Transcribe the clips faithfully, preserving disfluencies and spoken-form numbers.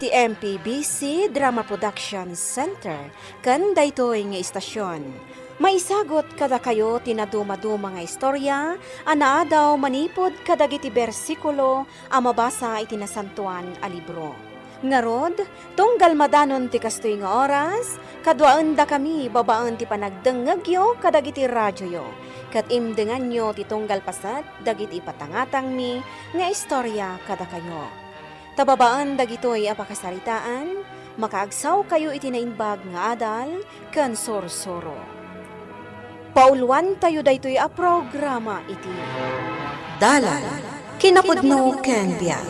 Ti M P B C Drama Production Center ken daytoy nga istasyon. Maisagut kadakayo ti nadumaduma nga istorya a naadaw manipud kadagiti bersikulo a mabasa iti Nasantoan a Libro. Ngarud, tunggal madanon ti kastoy nga oras, kaduaendakami babaen ti panagdengngegyo kadagiti radioyo, ket imdenganyo ti tunggal paset dagiti ipatangatangmi nga istorya kadakayo. Ta babaen dagitoy a pakasaritaan, makaagsawkayo iti naimbag nga adal ken sursuro. Pauluantayo daytoy a programa iti Dalan, Kinapudno ken Biag.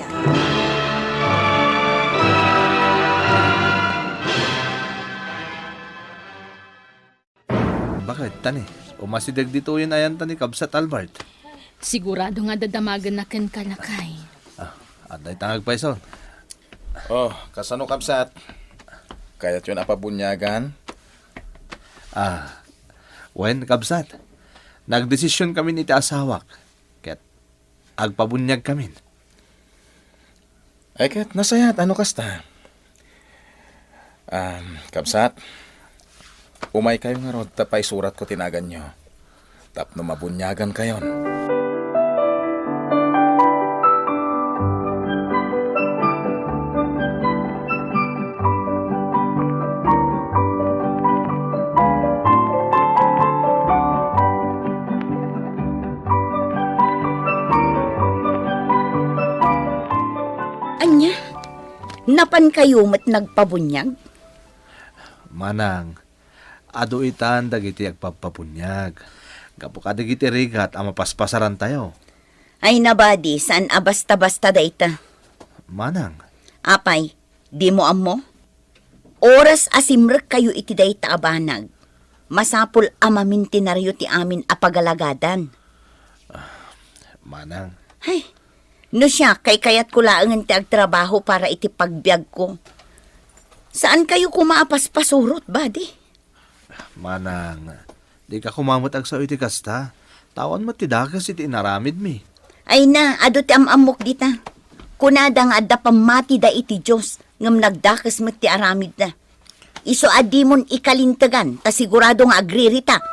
Bakit, Tani? Umasideg ditoyen ayanta ni Kabsat Albert? Sigurado nga dadamagenna kenka, lakay. Ah, adda ita nga agpayso. Oh, kasano, Kabsat? Kayatyon a pabuniagan? Ah, wen, Kabsat. Nagdesisionkamin iti asawak. Ket agpabuniagkamin. Ay, ket nasayaat no kasta. Um, kabsat, umaykayo ngarud ta paisuratko ti naganyo tapno mabuniagankayon. Ania? Napankayo met nagpabuniag? Manang, adu itan dagiti agpabpabuniag gapu kadagiti rigat a mapaspasarantayo. Ay, nabadi, saan a basta-basta dayta. Manang. Apay, dimo ammo? Oras a simrekkayo iti dayta a banag, masapul a mamintinaryo ti amin a pagalagadan. Manang. Ay, no siak, kaykayatko laengen ti agtrabaho para iti pagbiagko. Saankayo koma a paspasurot, badi? Manang, dika koma met agsao iti kasta. Awan met ti dakes iti inaramidmi. Ay na, adu ti am-ammok dita. Kunada nga adda pammatida iti Dios, ngem nagdakes met ti aramidna. Isu a dimon ikalintegan, ta sigurado nga agririta.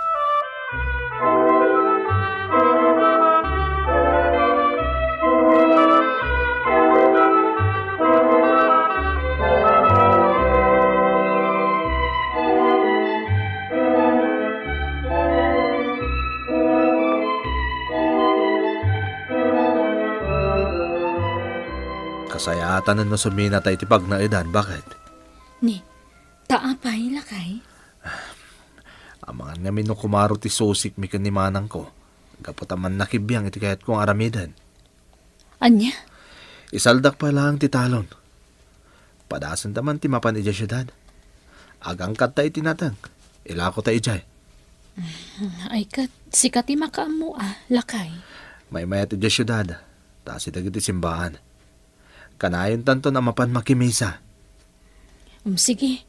Kasayaatan no suminata iti pagnaedan, baket? Ni, ta apay, lakay? Amangan ngamin no kumaro ti susikmi ken ni manangko, gapu ta mannakibiang iti kayatko nga aramiden. Ania? Isaldak pay laeng ti talon. Padasenta man ti mapan idiay siudad. Agangkatta iti nateng. Ilako ta idiay. Ay ket, sika ti makaammo a, lakay. Maymayat idiay siudad. Ta asideg iti simbaan. Kanayontanton a mapan makimisa. Um, sige.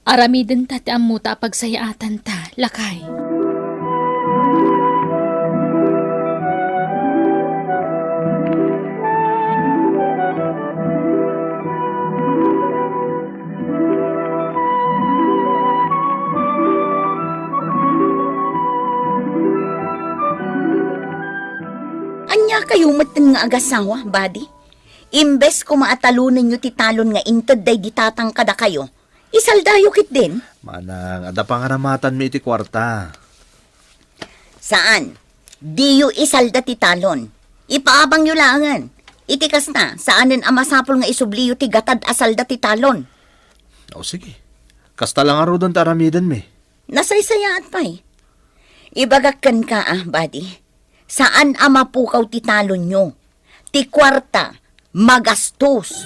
Aramidenta ti ammota a pagsayaatanta, lakay. Ania kayo metten nga agasawa, badi? Imbes koma a talonenyo ti talon nga inted daydi tatang kadakayo, isaldayo ketdin? Manang, adda pangaramatanmi iti kuarta. Saan. Diyo isalda ti talon. Ipaabangyo laengen. Iti kasta, saanen a masapul nga isubliyo ti gatad a salda ti talon. O, sige. Kasta la ngaruden ti aramidenmi. Nasaysayaat pay. Ibagak kenka, a, badi. Saan a mapukaw ti talonyo. Ti kuarta, magastos.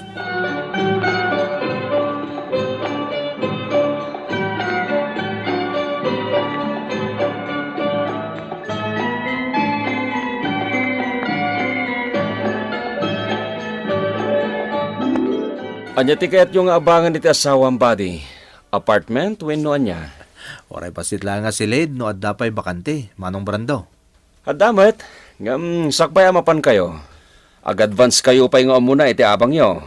Ania ti kayatyo nga abangen iti asawam, badi? Apartment wenno ania? Uray bassit laeng a silid no adda pay bakante, Manong Brando. Adda met, ngem sakbay a mapankayo, ag-advance kayo pay nga umuna iti abangyo.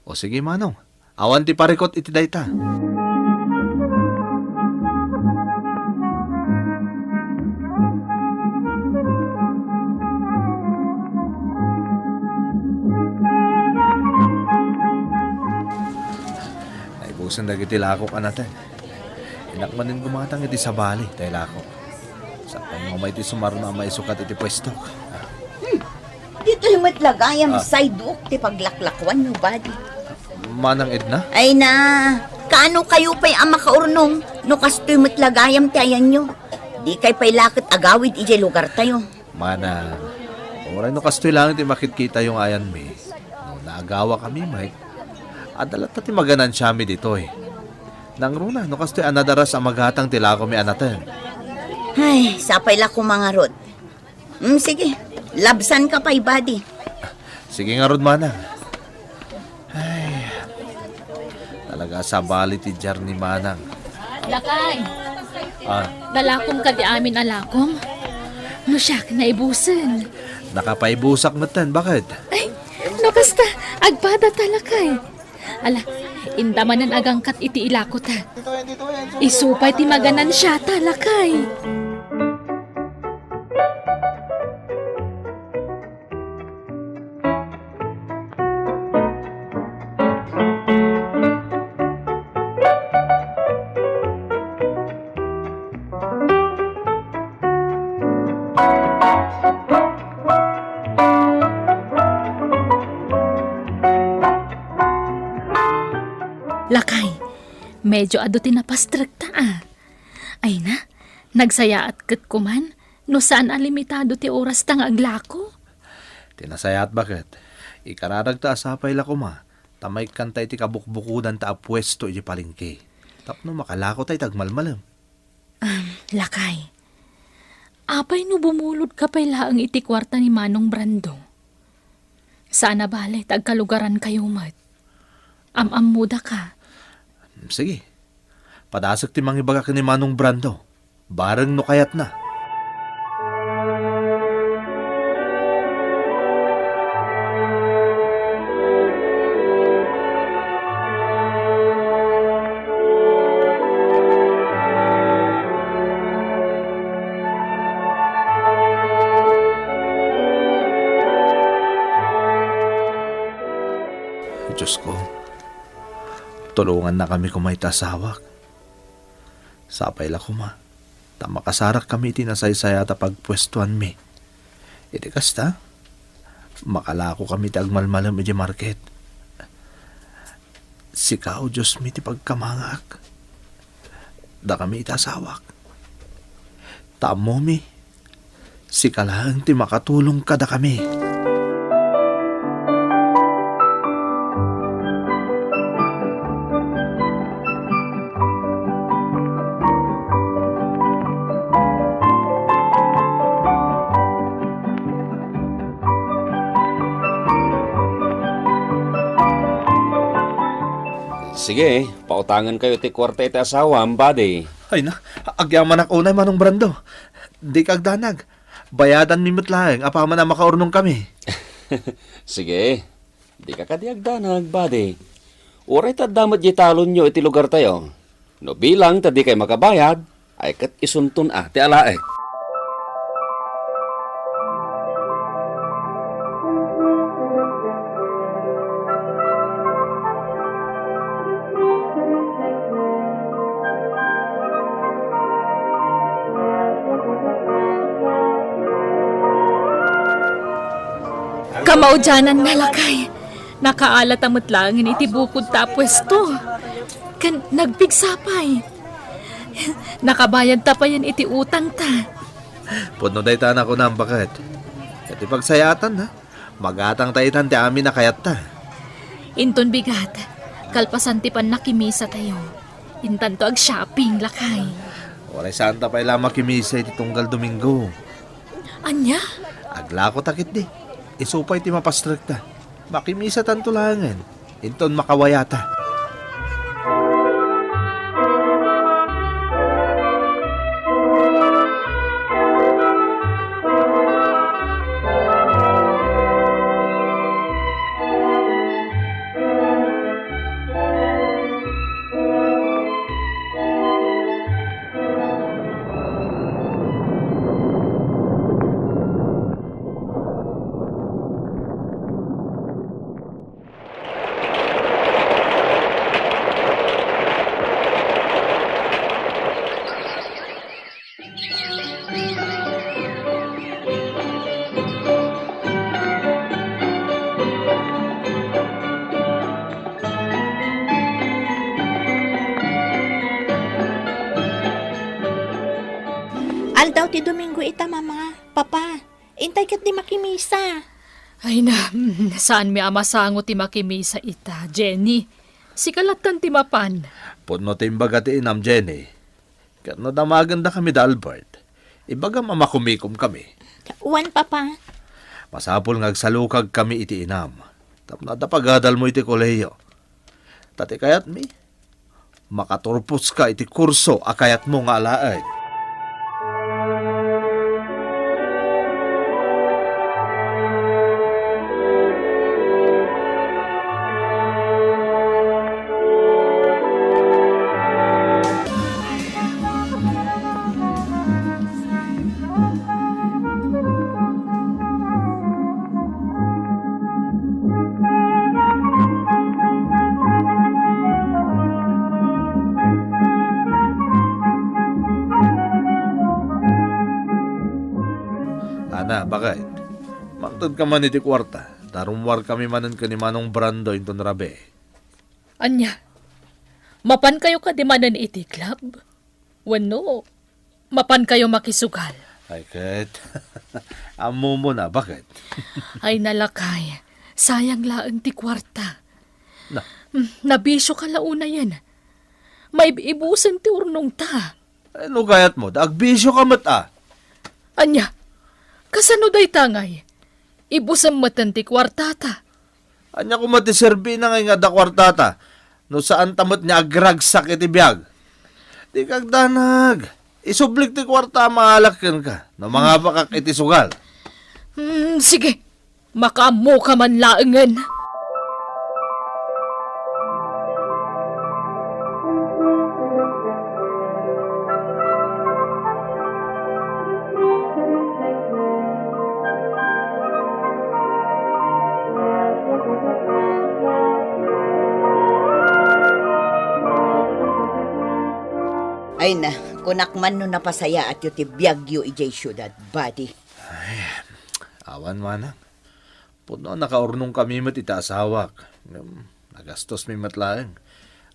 O sige, Manong. Awan ti parikut iti dayta. Naibusen dagiti lakok a naten. Innak manen gumatang iti sabali tay lakok. Sakbay nga umay ti sumarno a maisukat iti puesto. Ditoy met la gayam Ah. sidewalk ti paglaklakuanyo, buddy. Manang Edna? Ay na, kaano kayo pay a makaurnong no kastoy met la gayam ti ayanyo? Di kay pay la ket agawid idiay lugartayo. Manang, uray no kastoy laeng ti makitkitayo nga ayanmi, no naagawakami met, adda latta ti maganansiami ditoy. Nangruna no kastoy a nadaras a magatang ti lakomi a naten. Ay, sapay la koma ngarud. Mm, sige, labsanka pay, buddy. Sige ngarud, manang. Ay, talaga a sabali ti diar ni manang. Lakay! Ah. Nalakom kadi amin a lakom? No siak, naibusen. Nakapaibusak metten, baket? Ay, no kasta, agpada ta, lakay. Ala, inta manen agangkat iti ilakota. Isu pay ti maganansiata, lakay. Lakay, medyo adu ti napastrekta, a. Ay na, nagsayaat ket koman no saan a limitado ti orasta nga aglako. Ti nasayaat, baket, ikararagta a sapay la koma ta maikkanta iti kabukbukudanta a puesto iti palengke tapno makalakota iti agmalmalem. Am, lakay, apay no bumulodka pay laeng iti kuarta ni Manong Brando? Saan a bale ta agkalugarankayo met. Am-ammodaka. Sige. Padasek ti mangibaga ken ni Manong Brando. Bareng no kayatna. Diosko, tulongannakami koma iti asawak. Sapay la koma, ta makasarakkami iti nasaysayaat a pagpuestoanmi. Iti kasta, makalakokami iti agmalmalem idiay market. Sika, O Diosmi, ti pagkamangak. Dakami iti asawak. Ta ammomi, sika laeng ti makatulong kadakami. Sige, pautangenkayo ti kuarta iti asawam, buddy. Ay na, agyamanak unay, Manong Brando. Dika agdanag. Bayadanmi met laeng apaman a makaurnongkami. Sige, dika kadi agdanag, buddy. Uray ta adda met diay talonyo iti lugartayo. No bilang ta dikay makabayad, ay ket isunton a ti alaek. Kamaudiananna, lakay. Nakaalata met laengen iti bukodta a puesto. Ken nagpigsa pay. Nakabayadta payen iti utangta. Pudno dayta a nakunam, baket. Ket ti pagsayaatan, ha? Magatangta itan ti amin a kayatta. Inton bigat, kalpasan ti pannakimisatayo, intanto ag-shopping, lakay. Uray saanta pay la makimisa iti tunggal Domingo. Ania? Aglakota ketdi. Isu pay ti mapastrekta. Makimisatanto laengen. Inton makawayata. Daw ti Domingo ita, Mama. Papa, intay ket ti makimisa. Ay na, mm, saanmi a masango ti makimisa ita, Jenny. Sika lattan ti mapan. Pudno ti imbaga ti inam, Jenny. Ket no damagenda kami da Albert, ibagam a makumikom kami. Wen, Papa. Masapul nga agsalukag kami iti inam, tapno adda pagadalmo iti kolehiyo. Ta ti kayatmi, makaturposka iti kurso a kayatmo nga alaen. Ana, baket? Mangted ka man iti kuarta, ta rummuar kami manen ken ni Manong Brando inton rabii. Ania? Mapankayo kadi manen iti club? Wenno, mapankayo makisugal? Ay, ket, ammomon a, baket? Ay, nalakay. Sayang laeng ti kuarta. Na. Hmm, nabisioka la unayen. Maib-ibusen ti urnongta. Ay, no kayatmo, da agbisioka met a. Ania? Kasano dayta ngay? Ibusem metten ti kuartata. Ania koma ti serbina ngay nga adda kuartata, no saanta met nga agragsak iti biag? Dika agdanag. Isublik ti kuarta a maalak kenka, no mangabakak iti sugal. Hmm, sige. Makaammoka man laengen. Ay na, kunak man no napasayaatyo ti biagyo idiay siudad, badi. Ay, awan, manang. Pudno a nakaurnongkami met iti asawak. Ngem, nagastosmi met laeng.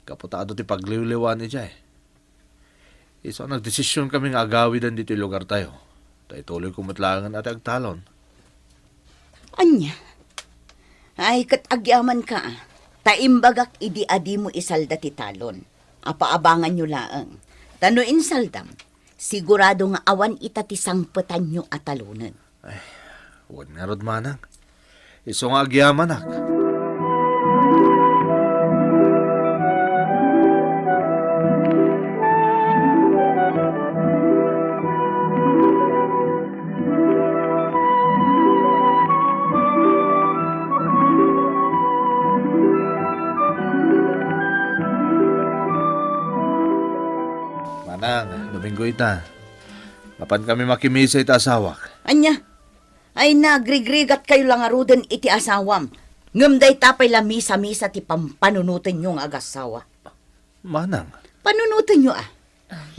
Gapu ta adu ti pagliwliwan idiay. Isu a nagdesision kami nga agawiden ditoy lugartayo. Ta ituloyko met laengen a ti agtalon. Ania? Ay, ket agyamanka, a. Ta imbagak idi adimo isalda ti talon. Apaabanganyo laeng. Ta no insaldam, sigurado nga awan ita ti sangpetanyo a talonen. Ay, wen ngarud, manang. Isu nga agyamanak. Manang, Domingo ita. Mapan kami makimisa iti asawak. Ania? Ay, nagrigrigatkayo la ngaruden iti asawam. Ngem dayta pay la misa-misa ti pampanunotenyo nga agassawa. Manang. Panunotenyo, a.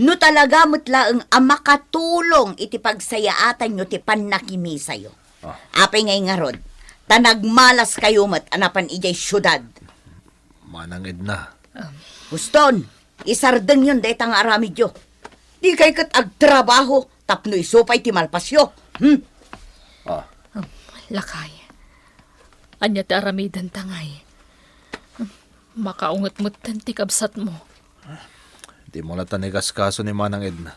No talaga met laeng a makatulong iti pagsayaatanyo ti pannakimisayo. Ah. Apay ngay ngarud, ta nagmalaskayo met a napan idiay siudad. Manang Edna. Uston, isardengyon dayta nga aramidyo. Dikay ket agtrabaho tapno isu pay ti malpasyo. Hmm? Ah. Um, lakay, ania ti aramidenta ngay? Makaunget metten ti kabsatmo. Dimo latta naikaskaso ni Manang Edna.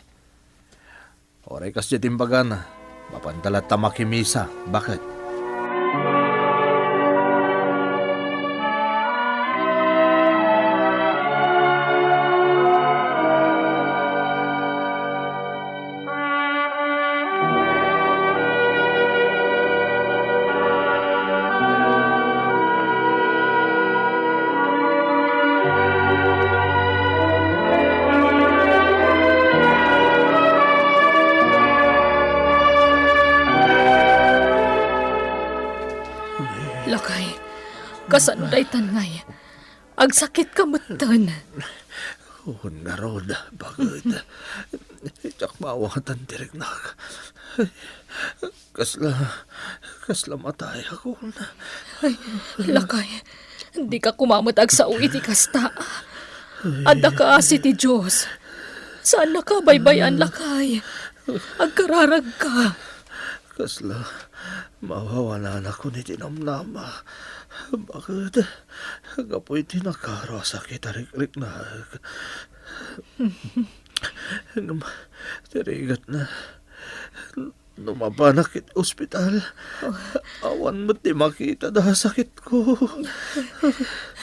Uray kasdiay ti imbagana, mapanda latta makimisa. Baket? Lakay, kasano daytan ngay? Agsakitka metten. Wen ngarud, baket. Diak maawatan ti riknak. Kasla, kasla matayakon. Ay, lakay, dika koma met agsao iti kasta. Adda kaasi ti Dios. Saannaka a baybay-an, lakay. Agkararagka. Kasla maawawananakon iti namnama. Baket gapu iti nakaro a sakit a rikriknak. Ngem ti rigatna, no mapanak iti ospital, awan met ti makitada a sakitko.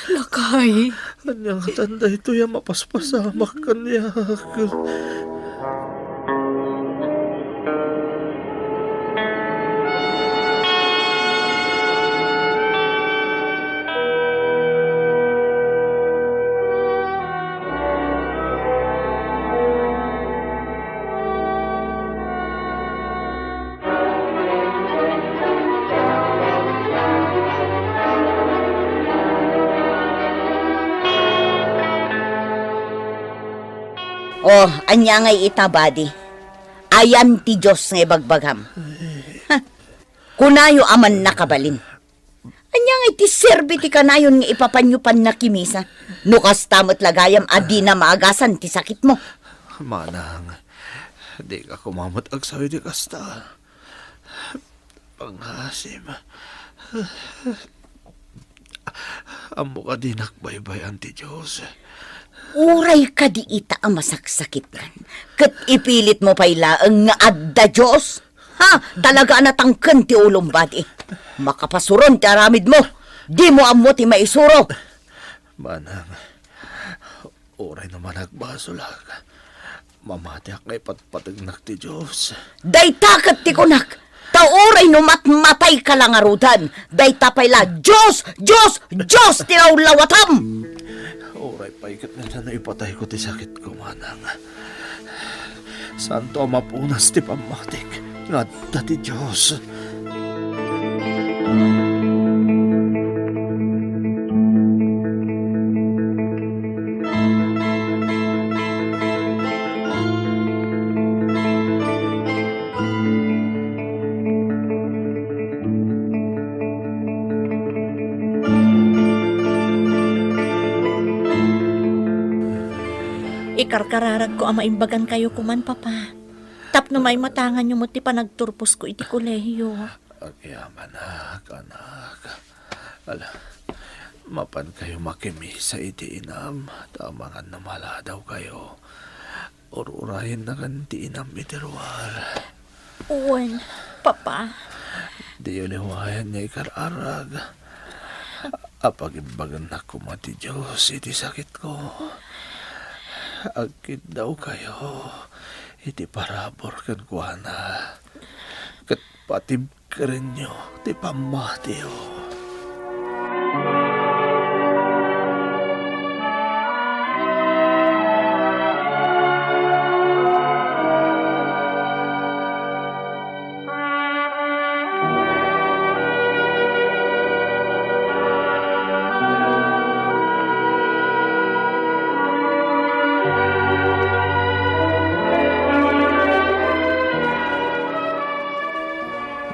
Lakay. Ania ngatan daytoy a mapaspasamak kaniak? Oh, ania ngay ita, badi? Ayan ti Dios nga ibagbagam. Ha? Kunayo a mannakabalin. Ania ngay ti serbi ti kanayon nga ipapanyo pannakimisa? No kasta met la gayam a dina maagasan ti sakitmo. Manang, dika koma met agsaw iti kasta. Pangasim. Ammok a dinak baybay-an ti Dios. Uray kadi ita a masaksakitkan, ket ipilitmo pay laeng nga adda Dios? Ha? Talaga a natangken ti ulom, badi. Makapasuron ti aramidmo. Dimo ammo ti maisuro. Manang, uray no managbasolak, mamatiak nga ipatpategnak ti Dios. Dayta ket ti kunak, ta uray no matmatayka la ngaruden, dayta pay la, Dios, Dios, Dios ti lawlawatam! Uray pay ket ngata no ipatayko ti sakitko, manang, saanto a mapunas ti pammatik nga adda ti Dios. Ikarkararagko a maimbagankayo koman, Papa, tapno maimatanganyo met ti panagturposko iti kolehiyo. Agyamanak, anak. Ala, mapankayo makimisa iti inam, ta amangan no maladawkayo. Ur-urayennakan ti inam iti ruar. Wen, Papa. Diyo liwayan nga ikar-arag. Apagimbagennak koma ti Dios iti sakitko. Agkiddawkayo iti parabur kenkuana, ket patibkerenyo ti pammatiyo.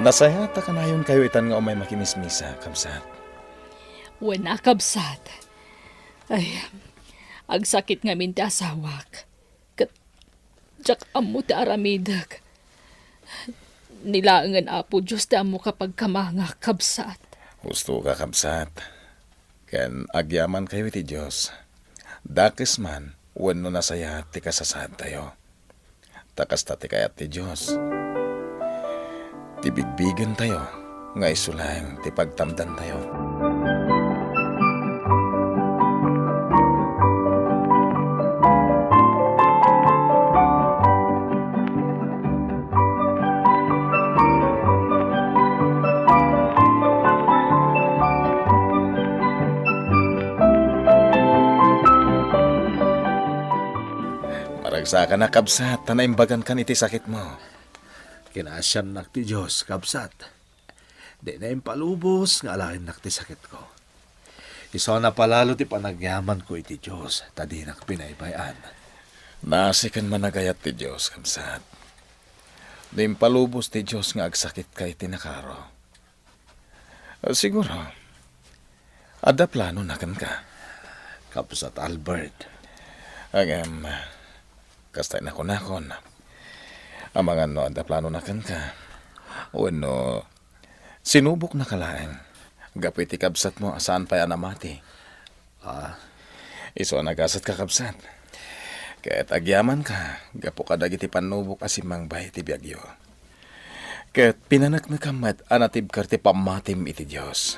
Nasayaat a kanayonkayo itan nga umay makimismisa, kabsat. Wen a, kabsat. Ay, agsakit ngamin ti asawak. Ket diak ammo ti aramidek. Ni laengen Apo Dios ti ammo a pagkamangak, kabsat. Husto ka, kabsat. Ken agyamankayo iti Dios. Dakes man wenno nasayaat ti kasasaadtayo. Ta kasta ti kayat ti Dios. Ti bigbigentayo nga isu laeng ti pagtamdantayo. Maragsakanak, kabsat, ta naimbagankan iti sakitmo. Kinaasiannak ti Dios, kabsat. Dina impalubos nga alaennak ti sakitko. Isu a napalalo ti panagyamanko iti Dios, ta dinak pinaybay-an. Naasiken man a gayat ti Dios, kabsat. No impalubos ti Dios nga agsakitka iti nakaro, siguro, adda planona kenka. Kabsat Albert. Ngem, kasta nakunakon, Amangan no adda planona kenka. Wenno, sinuboknaka laeng gapu iti kabsatmo a saan pay a namati. Ah. Isu a nagasatka, kabsat. Ket agyamanka gapu kadagiti pannubok a simmangbayo iti biagyo. Ket pinaneknekam met a natibker ti pammatim iti Dios.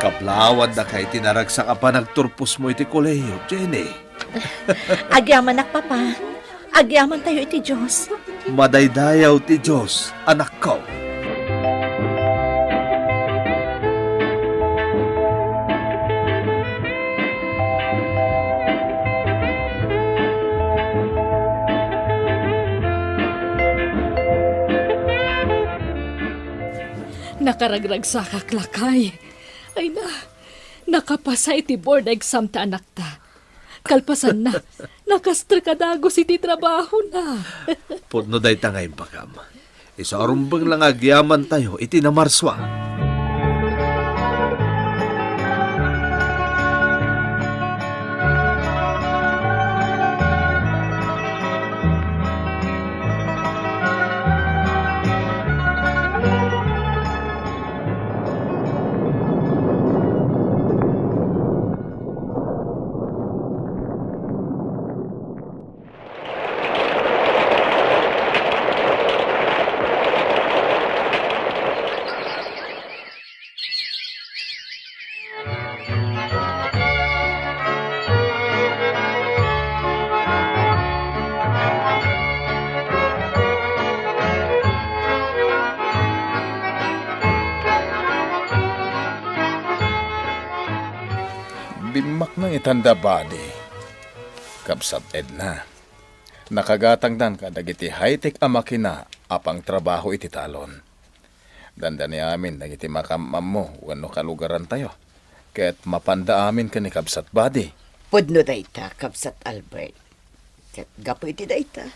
Kablawandaka iti naragsak a panagturposmo iti kolehiyo, Jenny. Agyamanak, Papa. Agyamantayo iti Dios. Madaydayaw ti Dios, anakko. Nakaragragsakak, lakay. Ay na, nakapasa iti board exam ti anakta. Kalpasanna, nakastrek a dagus iti trabahona. Pudno dayta nga imbagam. Isu a rumbeng la nga agyamantayo iti namarsua. Bimmaknang itanda, Buddy. Kabsat Edna, nakagatangdan kadagiti high-tech a makina a pangtrabaho iti talon. Dandani amin dagiti makam-ammo wenno kalugarantayo, ket mapanda amin ken ni Kabsat Buddy. Pudno dayta, Kabsat Albert. Ket gapu iti dayta,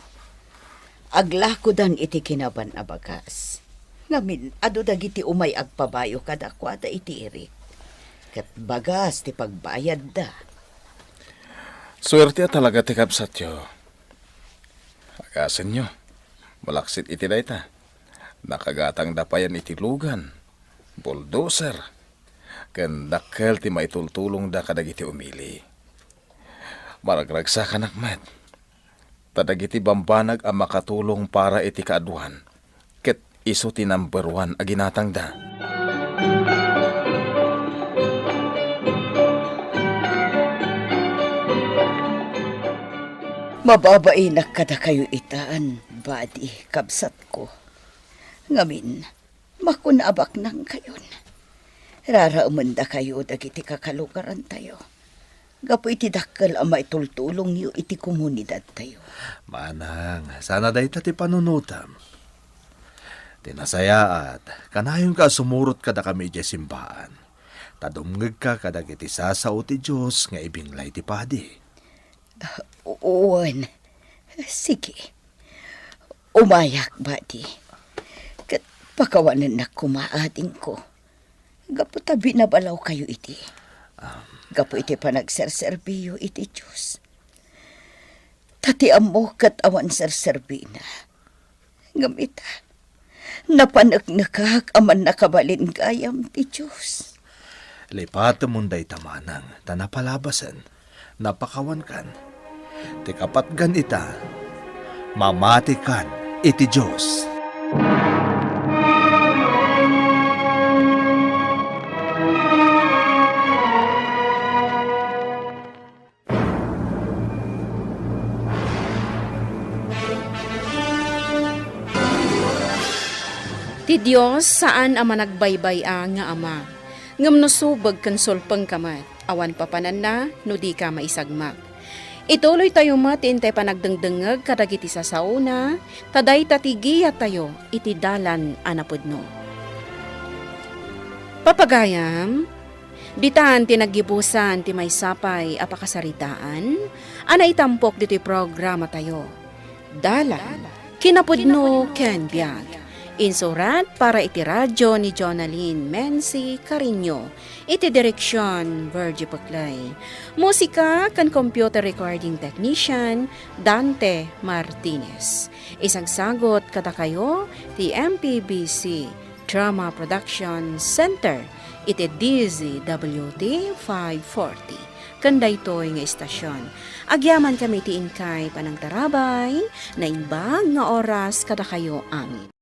aglakodan iti kinaban a bagas. Ngamin, adu dagiti umay agpabayo kadakuada iti irik. Ket bagas ti pagbayadda. Suerte a talaga ti kabsatyo. Agasenyo, malaksid iti dayta, nakagatangda payen iti lugan, bulldozer, ken dakkel ti maitultulongda kadagiti umili. Maragragsakanak met, ta dagiti bambanag a makatulong para iti kaaduan, ket isu ti number one a ginatangda. Mababainak kadakayo itan, Buddy, kabsatko. Ngamin, makunaabaknangkayon. Raraemendakayo dagiti kakalugarantayo gapu iti dakkel a maitultulongyo iti komunidadtayo. Manang, sana dayta ti panunotam. Ti nasayaat, kanayonka a sumurot kadakami idiay simbaan, ta dumngegka kadagiti sasao ti Dios nga ibinglay ti padi. Wen, sige. Umayak, Buddy. Ket pakawanennak koma adingko. Gapu ta binabalawkayo iti. Gapu iti panagserserbiyo iti Dios. Ta ti ammo ket awan serserbina. Ngem ita, napaneknekak a mannakabalin gayam ti Dios. Lipatemon dayta manang ta napalabasen, napakawankan. Ti kapatgan ita, mamatikan iti Dios. Ti Dios saan a managbaybay-a nga Ama, ngem no subeg ken sulpengka met, awan papananna no dika maisagmak. Ituloytayo met ti intay panagdengdengngeg kadagiti sasaona, ta dayta ti giyatayo iti dalan a napudno. Papagayam, ditan ti naggibusan ti maysa pay a pakasaritaan a naitampok ditoy programatayo. Dalan, kinapudno ken biag. Insurat para iti radyo ni Jonalyn Menzi Cariño. Iti direksion, Virgie Puclay. Musika ken computer recording technician, Dante Martinez. Isagsagot kadakayo ti M P B C Drama Production Center iti D Z W T five forty. Ken daytoy nga istasion, agyamankami ti inkay panangtarabay, naimbag nga oras kadakayo amin.